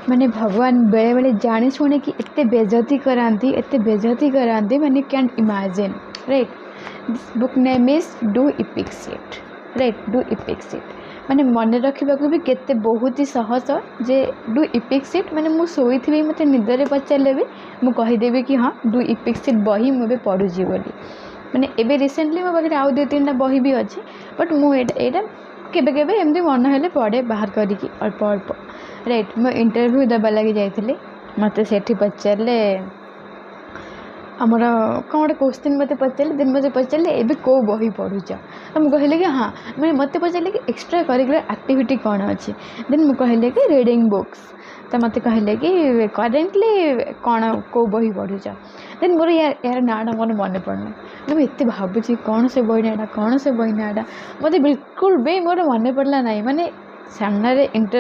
ମାନେ ଭଗବାନ ବେଳେବେଳେ ଜାଣି ଶୁଣିକି ଏତେ ବେଜତି କରାନ୍ତି, ଏତେ ବେଜତି କରାନ୍ତି, ମାନେ cantt imagine, right? This book name is Do Epic Shit, right? Do Epic Shit. ମାନେ ମନେ ରଖିବାକୁ ବି କେତେ ବହୁତ ହି ସହଜ ଯେ ଡୁ ଇପିକ୍ ସିଟ୍। ମାନେ ମୁଁ ଶୋଇଥିବି, ମୋତେ ନିଦରେ ପଚାରିଲେ ବି ମୁଁ କହିଦେବି କି ହଁ, ଡୁ ଇପିକ୍ ସିଟ୍ ବହି ମୁଁ ଏବେ ପଢ଼ୁଛି ବୋଲି। ମାନେ ଏବେ ରିସେଣ୍ଟଲି ମୋ ପାଖରେ ଆଉ ଦୁଇ ତିନିଟା ବହି ବି ଅଛି, ବଟ୍ ମୁଁ ଏଇଟା କେବେ କେବେ ଏମିତି ମନ ହେଲେ ପଢ଼େ ବାହାର କରିକି ଅଳ୍ପ ଅଳ୍ପ, ରାଇଟ୍? ମୁଁ ଇଣ୍ଟରଭ୍ୟୁ ଦେବା ଲାଗି ଯାଇଥିଲି। ମୋତେ ସେଠି ପଚାରିଲେ, ଆମର କ'ଣ ଗୋଟେ କୋଶ୍ଚିନ୍ ମୋତେ ପଚାରିଲେ। ଦେନ୍ ମୋତେ ପଚାରିଲେ, ଏବେ କେଉଁ ବହି ପଢ଼ୁଛ? ତ ମୁଁ କହିଲି କି ହଁ, ମାନେ ମୋତେ ପଚାରିଲେ କି ଏକ୍ସଟ୍ରା କରିକୁଲାର ଆକ୍ଟିଭିଟି କ'ଣ ଅଛି? ଦେନ୍ ମୁଁ କହିଲି କି ରିଡ଼ିଂ ବୁକ୍ସ। ତ ମୋତେ କହିଲେ କି କରେଣ୍ଟଲି କ'ଣ, କେଉଁ ବହି ପଢ଼ୁଛ? ଦେନ୍ ମୋର ଏହାର ନାଁଟା ମୋର ମନେ ପଡ଼ୁନି। ମୁଁ ଏତେ ଭାବୁଛି କ'ଣ ସେ ବହି ନାଁଟା, କ'ଣ ସେ ବହି ନାଁଟା, ମୋତେ ବିଲକୁଲ ବି ମୋର ମନେ ପଡ଼ିଲା ନାହିଁ। ମାନେ ସାମ୍ନାରେ ଇଣ୍ଟର